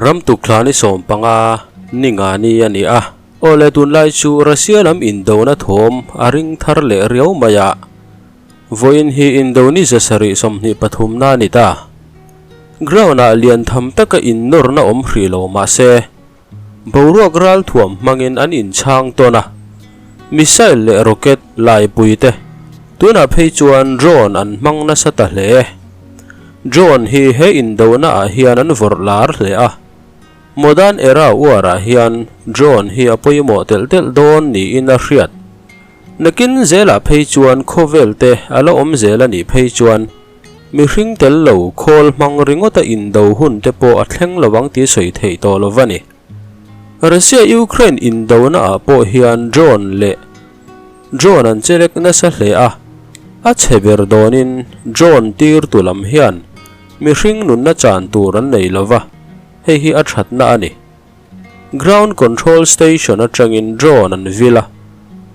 Ram tukthla ni 15 ni nga ni a ni a. Aw le tunlai chu Russia lam indona thawm a ring thar leh riau mai a. Vawiin hi indo ni 723 na a ni ta. Ground ah lian tham taka innawrna awm hrih lo mahse, boruak ral thuam hmangin an inchhang tawn a. Missile leh rocket laipui te tunah phei chuan drone an hmang nasa ta hle. Drone hi he indona ah hian an vawrh lar hle a, modern era war ah hian drone hi a pawimawh telh telh dawn niin a hriat. Nakin zelah phei chuan khawvel te a la awm zel a nih phei chuan mihring tel lo khawl hmang ringawta indo hun te pawh a thleng lo ang tih sawi theih tawh lo va ni. Russia-Ukraine indona ah pawh hian drone leh Drone an chelek nasa hle a, a chhe ber dawnin drone tirtu lam hian mihring nunna chan tur an nei lo va, hei hi a thatna a ni. Ground control station atangin drone an vil a,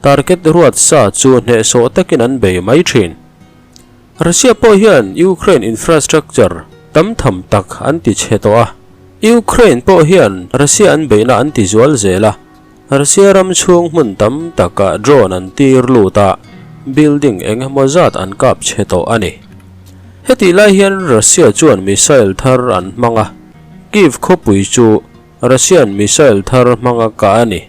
target ruat sa chu hnehsawh takin an bei mai thin. Russia pawh hian Ukraine infrastructure tam tham tak an ti chhe tawh a, Ukraine pawh hian Russia an beihna an ti zual zel a, Russia ram chhung hmun tam takah drone an tir lut a, building eng emaw zat an kap chhe tawh a ni. Hetih lai hian Russia chuan missile thar an hmang a, Kyiv khawpui chu Russian missile thar hmanga kah a ni.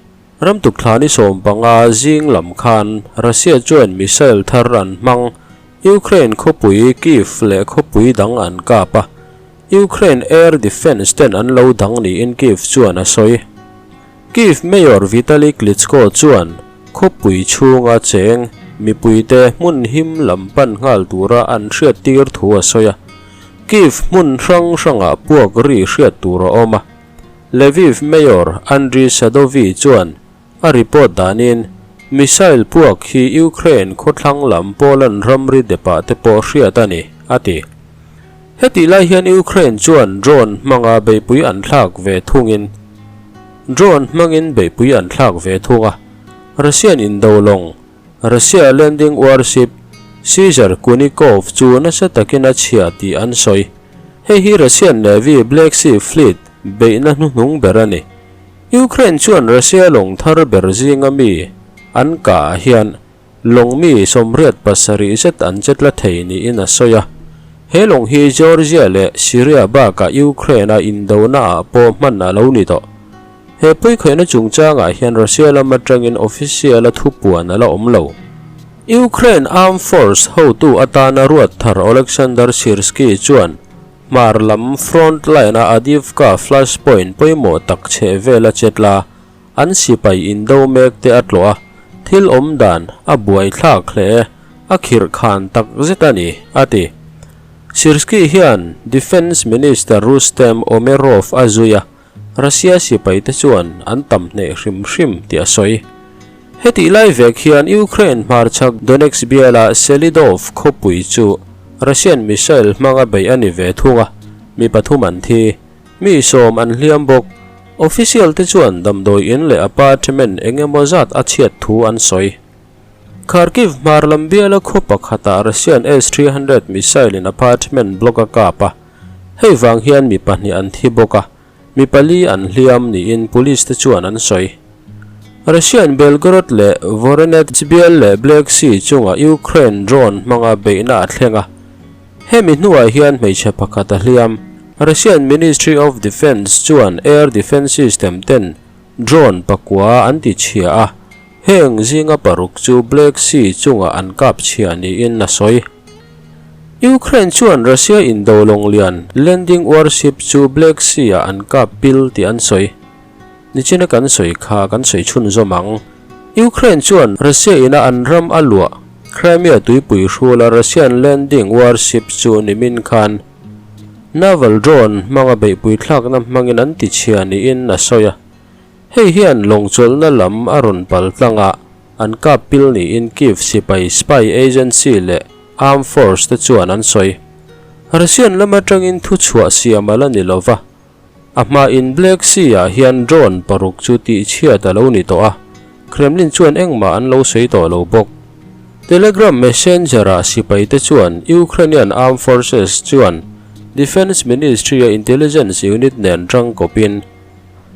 Ram tukthla ni 15 zing lam khan Russia chuan missile thar an hmang, Ukraine khawpui Kyiv leh khawpui dang an kap a, Ukraine air defence ten an lo dang niin Kyiv chuan a sawi. Kyiv Mayor Vitali Klitschko chuan khawpui chhunga cheng mipuite hmun him lam pan nghal tura an hriattir thu a sawi a. Kyiv hmun hrang hrangah puak ri hriat tur a awm a. Lviv Mayor Andriy Sadovyi chuan a report danin missile puak hi Ukraine khawthlang lam Poland ramri depah te pawh hriat a ni, a ti. Hetih lai hian Ukraine chuan drone hmanga beihpui an thlak ve thungin drone hmangin beihpui an thlak ve thung a, Russian indo lawng, Russia landing warship, Caesar Kunikov chu nasa takin a chhia tih an sawi. Hei hi Russian Navy Black Sea Fleet beihna hnuhnung ber a ni. Ukraine chuan Russia lawng thar ber zinga mi an kah hian Lawng mi 87 zet an che tla thei niin a sawi a. He lawng hi Georgia leh Syria bakah Ukraine-a indonaah pawh hman a lo ni tawh. He pawikhawihna chungchangah hian Russia lam atangin official-a thupuan a la awm lo. Ukraine Armed Force hotu atana ruat thar Oleksandr Syrskyi chuan hmar lam front line-a Avdiivka flashpoint pawimawh tak chheh vela che tla An sipai indo mek te a tlawh a, thil awm dan a buaithlak hle, a khirh khan tak zet a ni, a ti. Syrskyi hian Defence Minister Rustem Umerov a zui a, Russia sipai te chuan an tam hneh hrim hrim tih a sawi. Hetih lai vek hian Ukraine hmarchhak Donetsk biala Selidov khawpui chu Russian missile hmanga beih a ni ve thung a, mi pathum an thi. Mi 10 an hliam bawk. Official te chuan damdawi in leh apartment eng emaw zat a chhiat thu an sawi. Kharkiv hmar lam biala khaw pakhatah Russian S-300 missile in apartment block a kap a, hei vang hian mi pahnih an thi bawk a, mi pali an hliam niin police te chuan an sawi. Russian Belgorod leh Voronezh bial leh Black Sea chunga Ukraine drone hmanga beihna a thleng a, Hemi hnuah hian hmeichhe pakhat a hliam. Russian Ministry of Defence chuan air defence system ten drone pakua an ti chhia a, heng zinga paruk chu Black Sea chungah an kap chhia niin a sawi. Ukraine chuan Russia indo lawng lian landing warship chu Black Sea-ah an kap pil tih an sawi. Nichina kan sawi kha kan sawi chhunzawm ang. Ukraine chuan Russia ina an ram a luah Crimea tuipui hrula Russian landing warship chu nimin khan naval drone hmanga beihpui thlakna hmangin an ti chhia niin a sawi a. Hei hian lawng chawlhna lam a rawn pal tlang a, an kap pil niin Kyiv sipai spy agency leh armed force te chuan an sawi. Russian lam atangin thuchhuah siam a la ni lova. A hmain Black Sea-ah hian drone paruk chu tihchhiat a lo ni tawh a, Kremlin chuan engmah an lo sawi tawh lo bawk. Telegram Messenger-ah sipaite chuan Ukrainian Armed Forces chuan Defence Ministry-a Intelligence Unit nen tangkawpin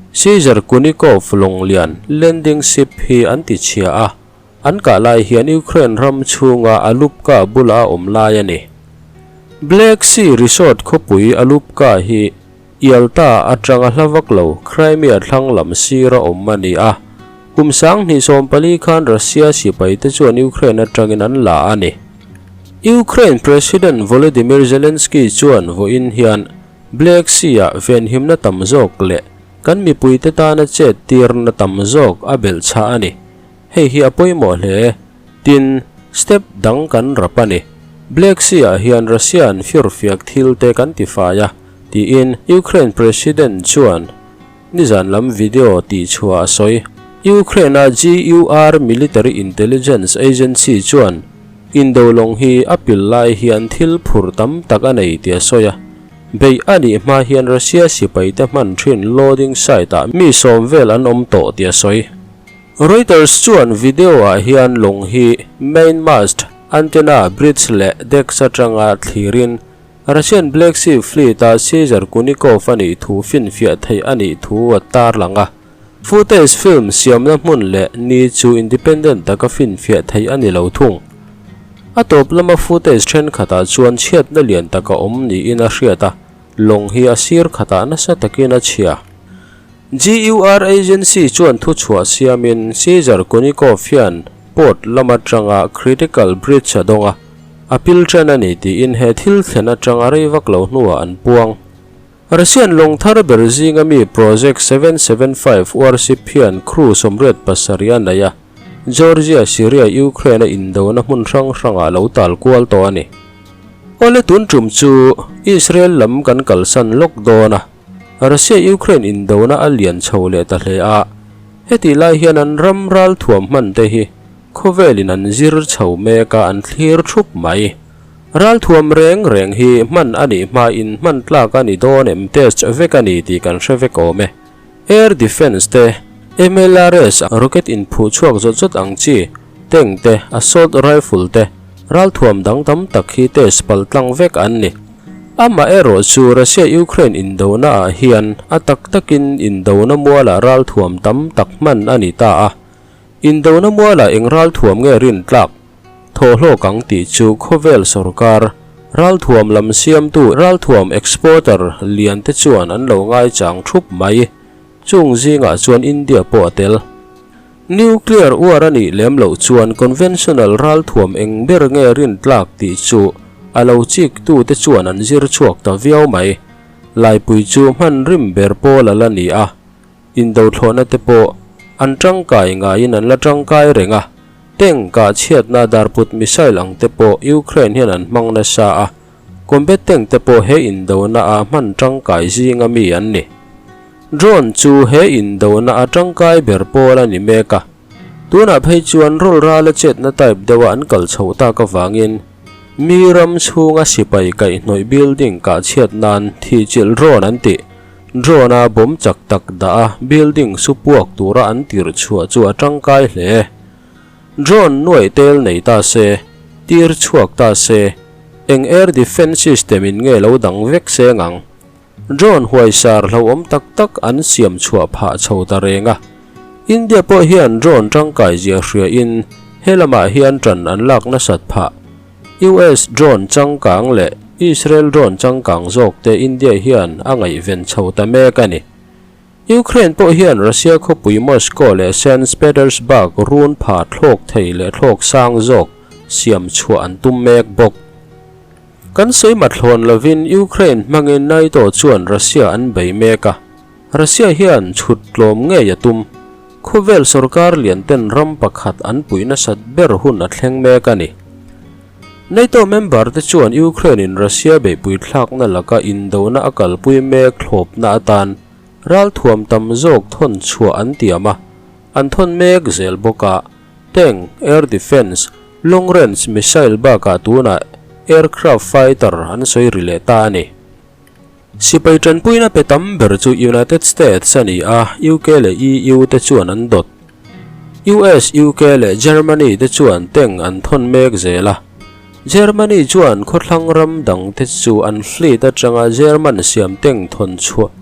Caesar Kunikov lawng lian landing ship hi an ti chhia a, an kah lai hian Ukraine ram chhunga Alupka bula a awm lai a ni. Black Sea resort khawpui Alupka hi Yalta atanga hla vak lo Crimea thlang lam sira awm a ni a, kum 2014 khan Russia sipaite chuan Ukraine atangin an la a ni. Ukraine President Volodymyr Zelensky chuan vawiin hian Black Sea-ah venhimna tam zawk leh kan mipuite tana chet tirna tam zawk a belh chhah a ni. Hei hi a pawimawh hle. Tin, step dang kan rap a ni. Black Sea-ah hian Russia-an firfiak thil te kan ti fai a, tiin Ukraine President chuan Nizan lam video tih chhuah a sawi. Ukraine-a GUR military intelligence agency chuan indo lawng hi a pil lai hian thil phur tam tak a nei tih a sawi a. Beih a nih hma hian Russia sipaite hman thin loading site-ah mi sawm vel an awm tawh tih a sawi. Reuters chuan video-ah hian lawng hi main mast, antenna, bridge leh decks atanga thlirin Russian Black Sea Fleet-a Caesar Kunikov a nih thu finfiah theih a nih thu a tarlang a. Footage film siamna hmun leh ni chu independent taka finfiah theih a ni lo thung. A tawp lama footage thenkhatah chuan chhiatna lian tak a awm niin a hriat a, lawng hi a sir khatah nasa takin a chhia. GUR agency chuan thuchhuah siamin Caesar Kunikov hian port lam atanga critical breach a dawng a, a pil ṭan a ni tiin he thil thlen atanga rei vak lo hnuah an puang. Russian lawng thar ber zinga mi Project 775 warship hian crew 87 a nei a, Georgia, Syria, Ukraine a indona hmun hrang hrangah lo tal kual tawh a ni. Awle tun tum chu Israel lam kan kalsan lawk dawn a. Russia-Ukraine indona a lian chho leh ta hle a, hetih lai hian an ram ral thuam hman te hi khawvelin an zir chho mek a, an thlir thup mai. Ral thuam reng reng hi hman a nih hmain hman tlak a ni dawn em test vek a ni tih kan hre vek awm e. Air defence te, MLRS rocket inphuh chhuak zawt zawt ang chi, tank te, assault rifle te, Ralthuam dang tam tak hi test pal tlang vek an ni. Amaherawh chu Russia-Ukraine indona ah hian a tak takin indona mualah ralthuam tam tak hman a ni ta a. Indona mualah eng ralthuam nge rin tlak thawhhlawk ang tih chu khawvel sorkar ralthuam lam siamtu ralthuam exporter lian te chuan an lo ngaichang thup mai. Chung zingah chuan India pawh a tel. Nuclear war a nih lem loh chuan conventional ralthuam eng ber nge rin tlak tih chu a lo chik tu te chuan an zir chhuak ta viau mai. Laipui chu hman rim ber pawl a la ni a, indothlawhna te pawh an tangkai ngaiin an la tangkai reng a, tank kah chhiatna darput missile ang te pawh Ukraine hian an hmang nasa a, Combat tank te pawh he indona ah hman tangkai zinga mi an ni. Drone chu he indona a tangkai ber pawl a ni mek a. Tunah phei chuan rawl rala chetna type deuha an kal chhoh tak avangin mi ram chhunga sipai kaihhnawih building kah chhiat nan thihchilh drone an tih. Drone a bomb chak tak dah a building su puak tura an tirh chhuah chu a tangkai hle. Drone nuaih tel nei ta se, tir chhuak ta se, eng air defence system in nge lo dang vek seng ang? Drone huaisar hlauhawm tak tak an siam chhuah phah chho ta reng a. India pawh hian drone tangkai zia hria in he lamah hian tan an lak nasat phah. US drone changkang leh Israel drone changkang zawk te India hian a ngaihven chho ta mek a ni. Ukraine pawh hian Russia khawpui Moscow leh Saint Petersburg run pha thlawk thei leh thlawk sang zawk siam chhuah an tum mek bawk. Kan sawi mathlawn lovin Ukraine hmangin NATO chuan Russia an bei mek a, Russia hian chhut tlawm ngei a tum. Khawvel sorkar lian ten ram pakhat an puih nasat ber hun a thleng mek a ni. NATO member te chuan Ukraine in Russia beihpui thlakna laka indona a kalpui mek thlawpna atan ralthuam tam zawk thawn chhuah an tiam a, an thawn mek zel bawk a, tank, air defence, long range missile bakah tunah aircraft fighter an sawi ri leh ta a ni. Sipai tanpuina pe tam ber chu United States a ni a, UK leh EU te chuan an dawt. US, UK leh Germany te chuan tank an thawn mek zel a. Germany chuan khawthlang ram dangte chu an fleet atanga German siam tank thawn chhuah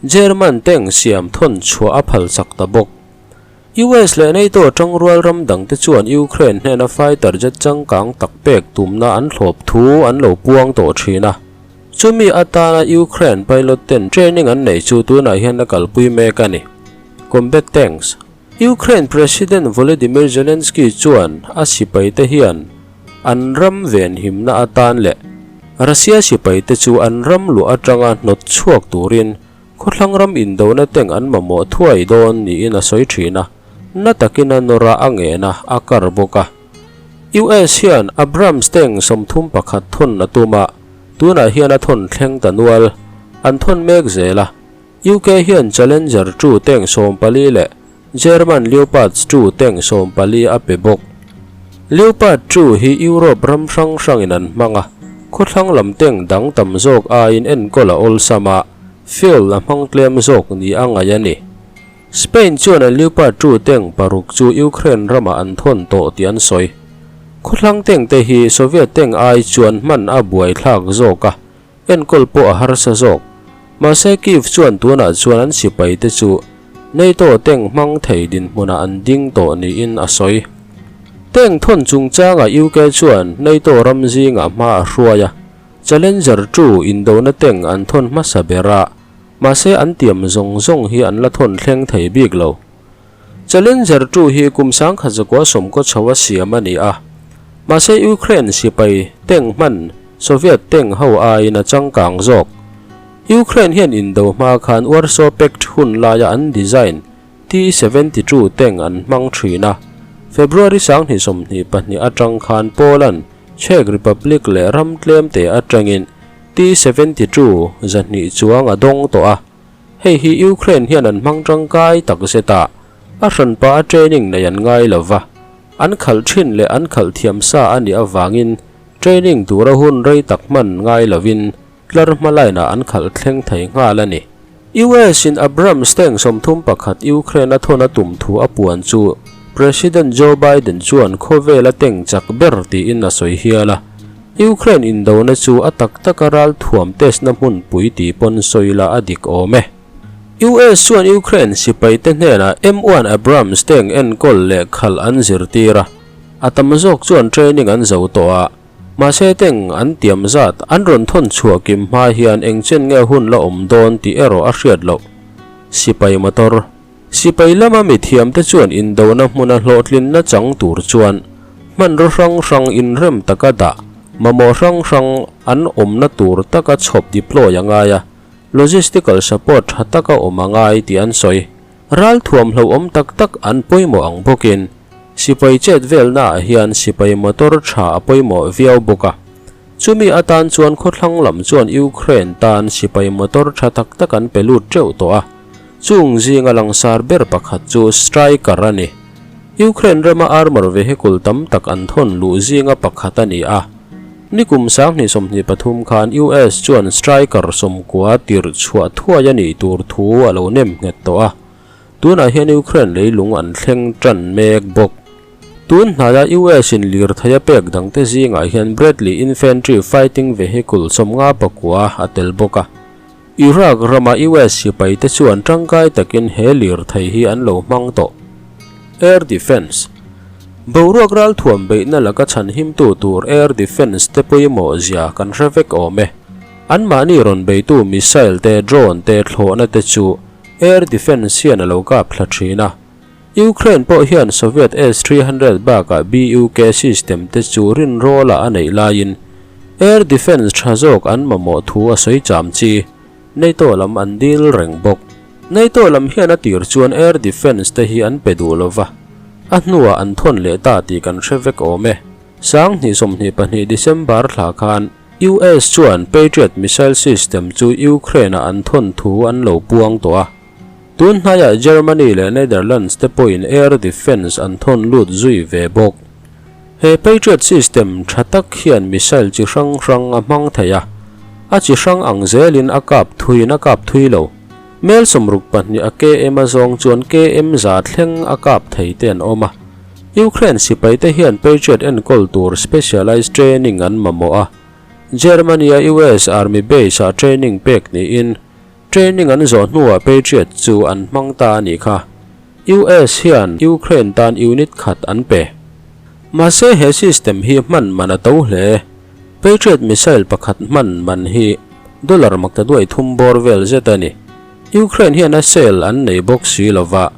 German tank siam thawn chhuah a phal chak ta bawk. US leh NATO tangrual ram dangte chuan Ukraine hnena fighter jet changkang tak pek tumna an thlawp thu an lo puang tawh thin a. Chumi atana Ukraine pilot ten training an neih chu tunah hian a kalpui mek a ni. Combat tanks. Ukraine President Volodymyr Zelensky chuan a sipaite hian an ram venhimna atan leh Russia sipaite chu an ram luah atanga hnawt chhuak turin khawthlang ram indona tank an mamawh thuai dawn niin a sawi thin a, na takin a nawr a, a ngen a, a kar bawk a. US hian Abrams tank 31 thawn a tum a, tunah hian a thawn thleng ta nual, an thawn mek zel a. UK hian Challenger 2 tank 14 leh German Leopard 2 tank 14 a pe bawk. Leopard 2 hi Europe ram hrang hrangin an hmang a, khawthlang lam tank dang tam zawk aiin enkawl a awlsam a, fuel a hmang tlem zawk ni a ngaih a ni. Spain chuan an Leopard 2 tank paruk chu Ukraine ramah an thawn tawh tih an sawi. Khawthlang tank te hi Soviet tank ai chuan hman a buaithlak zawk a, Enkawl pawh a harsa zawk. Mahse Kyiv chuan tunah chuan an sipaite chu NATO tank hmang thei dinhmunah an ding tawh niin a sawi. Tank thawn chungchangah UK chuan NATO ram zingah hma a hruai a, Challenger 2 indona tank an thawn hmasa ber a, mahse an tiam zawng zawng hi an la thawn thleng thei bik lo. Challenger 2 hi kum 1990 chho a siam a ni a, mahse Ukraine sipai tank hman Soviet tank ho aiin a changkang zawk. Ukraine hian indo hma khan Warsaw Pact hun laia an design T-72 tank an hmang thin a, February 2022 atang khan Poland, Czech Republic leh ram tlemte atangin T-72 200 chuang a dawng tawh a. Hei hi Ukraine hian an hmang tangkai tak zet a, a hranpa a training nei an ngai lo va, an khalh thin leh an khalh thiam sa a nih avangin training tura hun rei tak hman ngai lovin tlar hma line ah an khalh thleng thei nghal a ni. US in Abrams tank 31 Ukraine a thawn a tum thu a puan chu President Joe Biden chuan khawvel a tank chak ber tiin a sawi hial a. Ukraine indona chu a tak taka ral thuam test na hmunpui tih pawn sawi la a dik awm e. US chuan Ukraine sipaite hnenah M1 Abrams tank enkawl leh khalh an zirtir a, a tam zawk chuan training an zo tawh a, mahse tank an tiam zat an rawn thawn chhuah kim hma hian engchen nge hun la awm dawn tih erawh a hriat loh. Sipai motor. Sipai lama mithiamte chuan indona hmuna hlawhtlinna chang tur chuan hmanraw hrang hrang inrem taka dah, mamawh hrang hrang an awmna tur taka chhawp deploy a ngai a, logistical support tha taka awm a ngai tih an sawi. Ral thuam hlauhawm tak tak an pawimawh ang bawkin sipai chet velnaah hian sipai motor tha a pawimawh viau bawk a. Chumi atan chuan khawthlang lam chuan Ukraine tan sipai motor tha tak tak an pe lut teuh tawh a. Chung zinga langsar ber pakhat chu Stryker a ni. Ukraine rama armor vehicle tam tak an thawn luh zinga pakhat a ni a. Nikum 2023 khan US chuan Stryker 90 tirh chhuah thuai a nih tur thu a lo nem nghet tawh a. Tunah hian Ukraine leilung an thleng tan mek bawk. Tun hnaia US in lirthei a pek dangte zingah hian Bradley Infantry Fighting Vehicle 59 a tel bawk a. Iraq rama US sipaite chuan tangkai takin he lirthei hi an lo hmang tawh. Air Defence Boruak ralthuam beihna laka chhanhimtu tur Air Defence te pawimawh zia kan hre vek awm e. Anmahni rawn beitu missile te, drone te, thlawhna te chu Air Defence hian a lo kap thla thin a. Ukraine pawh hian Soviet S-300 bakah BUK system te chu rinrawlah a neih laiin Air Defence tha zawk an mamawh thu a sawi cham chi. NATO lam an dil reng bawk. NATO lam hian a tir chuan Air Defence te hi an pe duh lova, a hnuah an thawn leh ta tih kan hre vek awm e. 2022 December thla khan US chuan Patriot missile system chu Ukraine-ah an thawn thu an lo puang tawh a. Tun hnaiah Germany leh Netherlands te pawhin air defence an thawn lut zui ve bawk. He Patriot system tha tak hian missile chi hrang hrang a hmang thei a, a chi hrang ang zelin a kap thuiin a kap thui lo. Mel 62 a km a zawng chuan km za thleng a kap thei te an awm a. Ukraine sipaite hian Patriot enkawl tur specialized training an mamawh a. Germany-a US Army base-ah training pek niin, training an zawh hnuah Patriot chu an hmang ta a nih kha. US hian Ukraine tan unit khat an pe. Mahse he system hi hman man a to hle. Patriot missile pakhat hman man hi dollar maktaduai thum bawr vel zet a ni. Ukraine hian a sale an nei bawk si lova,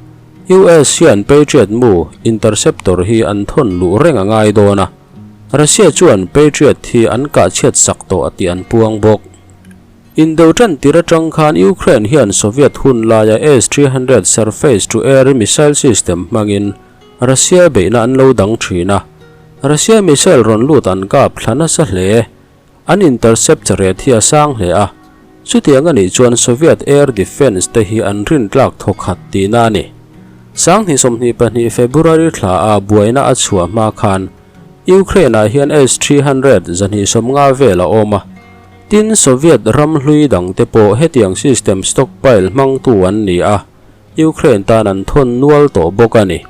US hian Patriot mu interceptor hi an thawn luh reng a ngai dawn a, Russia chuan Patriot hi an kah chhiat sak tawh tih an puang bawk. Indo tan tir atang khan Ukraine hian Soviet hun laia S-300 surface-to-air missile system hmangin Russia beihna an lo dang thin a, Russia missile rawn lut an kap thla nasa hle. An intercept rate hi a sang hle a, chutiang a nih chuan Soviet air defence te hi an rintlak thawkhat tihna a ni. 2022 February thla a buaina a chhuah hma khan Ukraine ah hian S-300 250 vel a awm a, tin Soviet ram hlui dang te pawh hetiang system stockpile hmangtu an ni a, Ukraine tan an thawn nual tawh bawk a ni.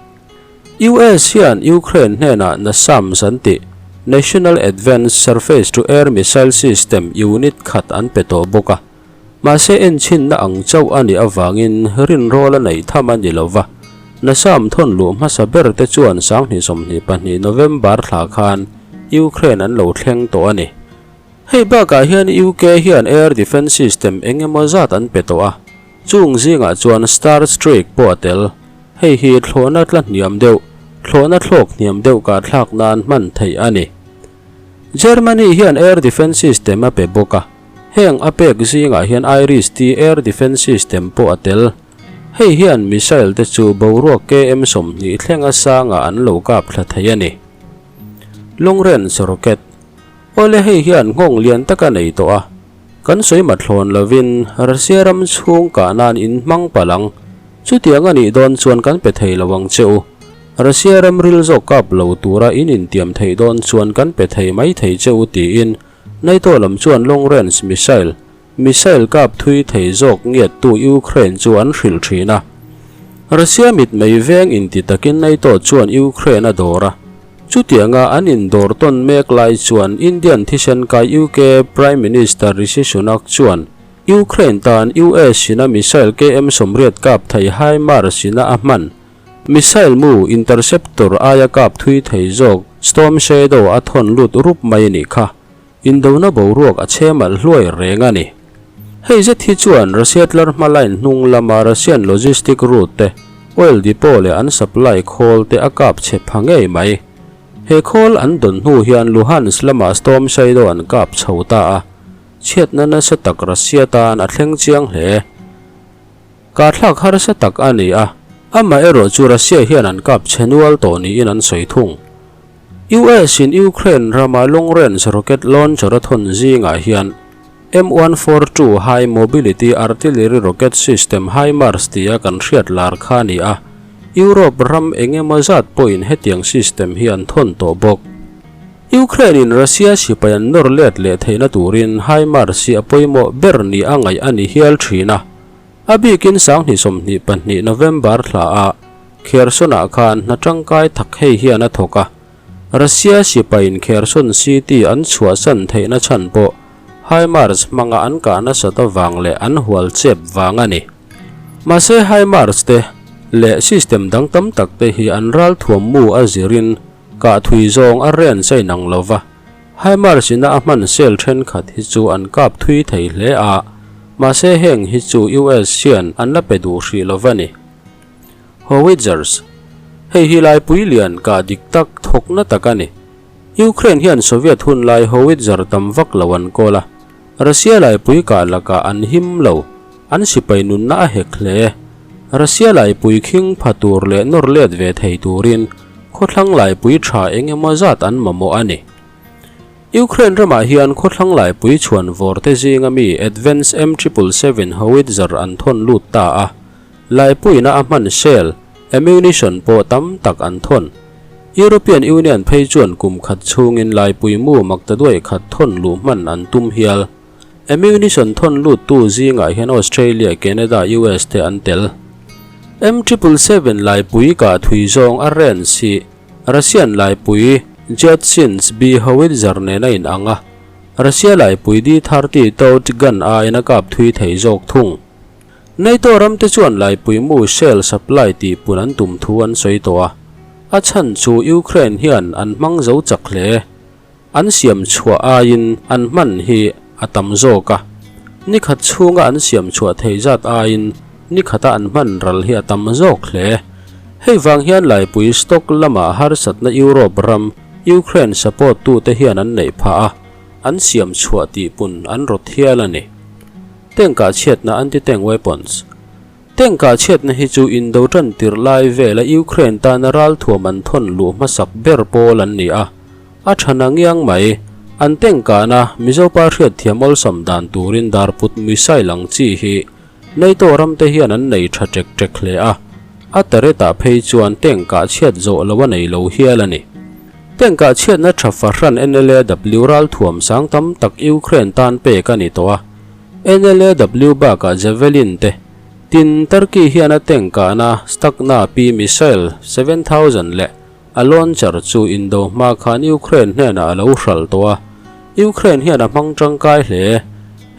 US hian Ukraine hnenah NASAMS an tih, National Advanced Surface-to-Air Missile System, unit khat an pe tawh bawk a. Mahse enchhinna ang chauh a nih avangin rinrawl a neih tham a ni lo va. NASAM thawn luh hmasa ber te chuan 2022 November thla khan Ukraine an lo thleng tawh a ni. Hei bakah hian UK hian air defence system eng emaw zat an pe tawh a, chung zingah chuan Star Streak pawh a tel. Hei hi thlawhna tla hniam deuh, thlawhna thlawk hniam deuh kah thlak nan hman theih a ni. Germany hian air defence system a pe bawk a, heng a pek zingah hian Iris-T air defence system pawh a tel. Hei hian missile te chu boruak KM 20 thlenga sangah an lo kap thla thei a ni. Long-range rocket. Awle hei hian nghawng lian tak a nei tawh a, kan sawi mathlawn lovin Russia ram chhung kah nan in hmang palh ang, chutiang a nih dawn chuan kan pe thei lo ang che u. Russia ram ril zawk kap lo tura in intiam theih dawn chuan kan pe thei mai thei che u tiin NATO lam chuan long range missile, missile kap thui thei zawk ngiattu Ukraine chu an hrilh thin a. Russia mitmei veng inti takin NATO chuan Ukraine a dawr a. Chutianga an indawr tawn mek lai chuan Indian thisen kai UK Prime Minister Rishi Sunak chuan Ukraine tan US in a missile KM 80 kap thei HIMARS in a a hman missile mu interceptor aia kap thui thei zawk Storm Shadow a thawn lut rup mai a nih kha. Indona boruak a chhe malh hluai reng a ni. Hei zet hi chuan Russia tlar hma line hnung lama Russian logistic route te, oil depot leh an supply khawl te a kap chhe pha ngei mai. He khawl an dawn hnu hian Luhansk lama Storm Shadow an kap chho ta a, chhiatna nasa tak Russia tan a thleng chiang hle. Kahthlak harsa tak a ni a, amaherawh chu Russia hian an kap chhe nual tawh niin an sawi thung. US in Ukraine rama long range rocket launcher a thawn zingah hian M142 High Mobility Artillery Rocket System HIMARS tia kan hriat lar kha a ni a, Europe ram eng emaw zat pawhin hetiang system hi an thawn tawh bawk. Ukraine in Russia sipai an nawr let leh theihna turin HIMARS hi a pawimawh ber ni a ngaih a ni hial thin a. A bikin 2022 November thla ah Kherson-ah khan hna tangkai thak hei hian a thawk a, Russia sipaiin Kherson city an chhuahsan theihna chhan pawh HIMARS hmanga an kah nasat avang leh an hual chep vang a ni. Mahse HIMARS te leh system dang tam tak te hi an ralthuam mu a zirin kah thui zawng a range a inang lo va, HIMARS ina a hman sel thenkhat hi chu an kap thui thei hle a, mahse heng hi chu US hian an la pe duh hrih lo va ni. Howitzers, Hei hi laipui lian kah dik tak thawkna tak a ni. Ukraine hian Soviet hun lai howitzer tam vak lo an kawl a, Russia laipui kah lakah an him lo, an sipai nunna a hek hle. Russia laipui khing pha tur leh nawr let ve thei turin khawthlang laipui tha eng emaw zat an mamawh a ni. Ukraine ramah hian khawthlang laipui chhuan vawr te zinga mi Advanced M triple seven howitzer an thawn lut ta a. Laipuina a hman shell, ammunition pawh tam tak an thawn. European Union phei chuan kum khat chhungin laipui mu maktaduai khat thawn luh hman an tum hial. Ammunition thawn luttu zingah hian Australia, Canada, US te an tel. M triple seven laipui kah thui zawng a range hi. Russian laipui Giatsint B howitzer nen a inang a, Russia laipui D-30 towed gun aiin a kap thui thei zawk thung. NATO ramte chuan laipui mu shell supply tihpun an tum thu an sawi tawh a, a chhan chu Ukraine hian an hmang zo chak hle. An siam chhuah aiin an hman hi a tam zawk a, ni khat chhunga an siam chhuah thei zat aiin ni khata an hman ral hi a tam zawk hle. Hei vang hian laipui stock lama harsatna Europe ram Ukraine support tute hian an neih phah a, an siam chhuah tihpun an rawt hial a ni. Tank-ah chhiatna anti-tank weapons. Tank-ah chhiatna hi chu indo tan tirh lai vela Ukraine tana ralthuam an thawn luh hmasak ber pawl an ni a, a tha na ngiang mai. An tank kahna Mizopa hriatthiam awlsam dan turin darput missile ang chi hi NATO ramte hian an nei tha ṭek ṭek hle a, a taretah phei chuan tank kah chhiat zawh lo a nei lo hial a ni. Tank kah chhiatna tha fahran NLAW ralthuam sang tam tak Ukraine tan pek a ni tawh a, NLAW bakah Javelin te, tin Turkey hian a tank kahna Stugna P missile 7000 leh a launcher chu indo hma khan Ukraine hnenah a lo hral tawh a, Ukraine hian a hmang tangkai hle.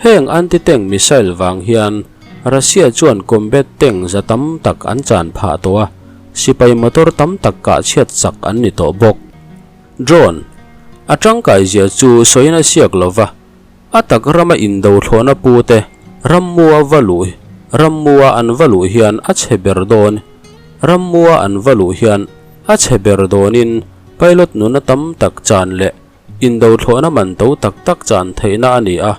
Heng anti-tank missile vang hian Russia chuan combat tank za tam tak an chan phah tawh a, sipai motor tam tak kah chhiat chak an ni tawh bawk. Drone a tangkai zia chu sawiin a siak lova, A tak rama indo thlawhna pute rammua va luh rammua an va luh hian a chhe ber dawn rammua an va luh hian a chhe ber dawnin pilot nuna tam tak chan leh indo thlawhna man to tak tak chan theihna a ni a,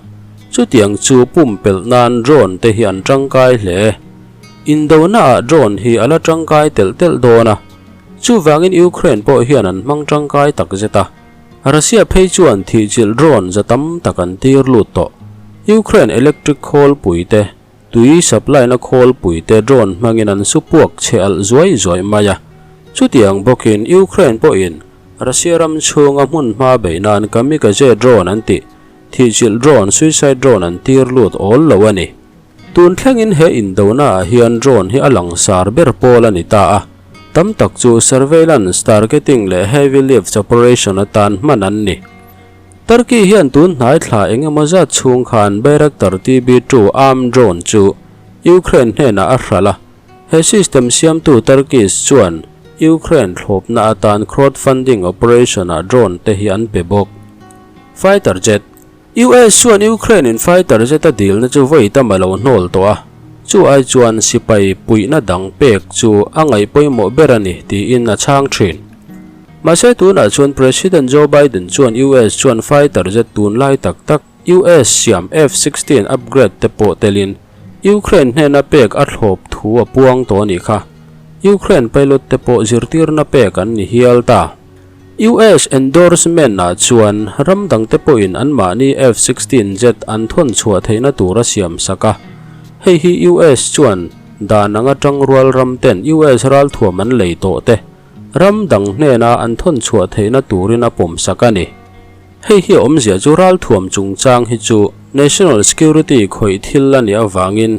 chutiang chu pumpelh nan drone te hi an tangkai hle. Indonaah drone hi a la tangkai telh telh dawn a, chuvangin Ukraine pawh hian an hmang tangkai takzet a. Russia phei chuan thihchilh drone za tam tak an tir lut tawh. Ukraine electric khawlpui te, tui supply na khawlpui te drone hmangin an su puak chhe alh zuai zuai mai a. Chutiang bawkin Ukraine pawhin Russia ram chhunga hmun hma beih nan kamikaze drone an tih, thihchilh drone, suicide drone an tir lut awl lo a ni. Tun thlengin he indonaah hian drone hi a langsar ber pawl a ni ta a, tam tak chu surveillance, targeting leh heavy lift operation atan hman an ni. Turkey hian tun hnai thla eng emaw zat chhung khan Bayraktar TB2 armed drone chu Ukraine hnenah a hralh a, he system siamtu Turkish chuan Ukraine thlawpna atan crowdfunding operation-ah drone te hi an pe bawk. Fighter jet. US chuan Ukraine in fighter jet a dilna chu vawi tam a lo hnawl tawh a, chu ai chuan sipai puihna dang pek chu a ngaih pawimawh ber a ni tiin a chhang thin. Mahse tunah chuan President Joe Biden chuan US chuan fighter jet tunlai tak tak US siam F-16 upgrade te pawh telin Ukraine hnena pek a thlawp thu a puang tawh a nih kha. Ukraine pilot te pawh zirtirna pek an ni hial ta. US endorsement ah chuan ram dangte pawhin anmahni F-16 jet an thawn chhuah theihna tur a siam sak a. Hei hi US chuan dan anga tangrual ram ten US ralthuam an lei tawh te ram dang hnena an thawn chhuah theihna turin a pawm sak a ni. Hei hi a awmzia chu ralthuam chungchang hi chu national security khawih thil a nih avangin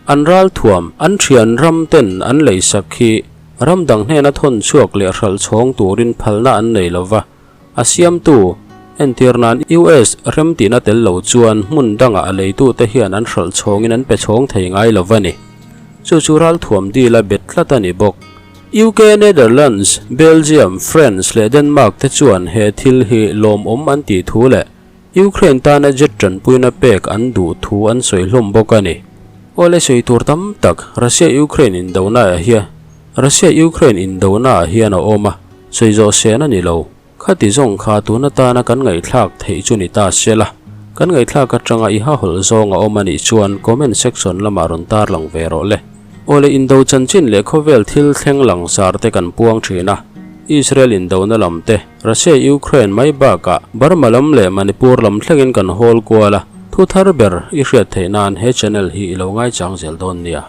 An ralthuam, an thian ram ten an leisak hi ram dang hnena thawn chhuak leh hralh chhawng turin phalna an nei lo va, a siamtu, entir nan US remtihna tel lo chuan hmun dangah a leitute hian an hralh chhawngin an pe chhawng thei ngai lo va ni. Chu chu ralthuam deal a bet tlat a ni bawk. UK, Netherlands, Belgium, France leh Denmark te chuan he thil hi lawmawm an tih thu leh Ukraine tana jet tanpuina pek an duh thu an sawi hlawm bawk a ni. Awle sawi tur tam tak Russia-Ukraine indonaah hian Russia-Ukraine indonaah hian a awm a, sawi zawh sen a ni lo. Khati zawng kha tun atana kan ngaihthlak theih chu ni ta se la, kan ngaihthlak atanga i hahawlh zawng a awm a nih chuan comment section lamah rawn tarlang ve rawh le. Awle indo chanchin leh khawvel thil thleng langsar te kan puang thin a, Israel indona lam te, Russia Ukraine mai bakah Burma lam leh Manipur lam thlengin kan hawl kual a, thu thar ber i hriat theih nan he channel hi i lo ngaichang zel dawn nia.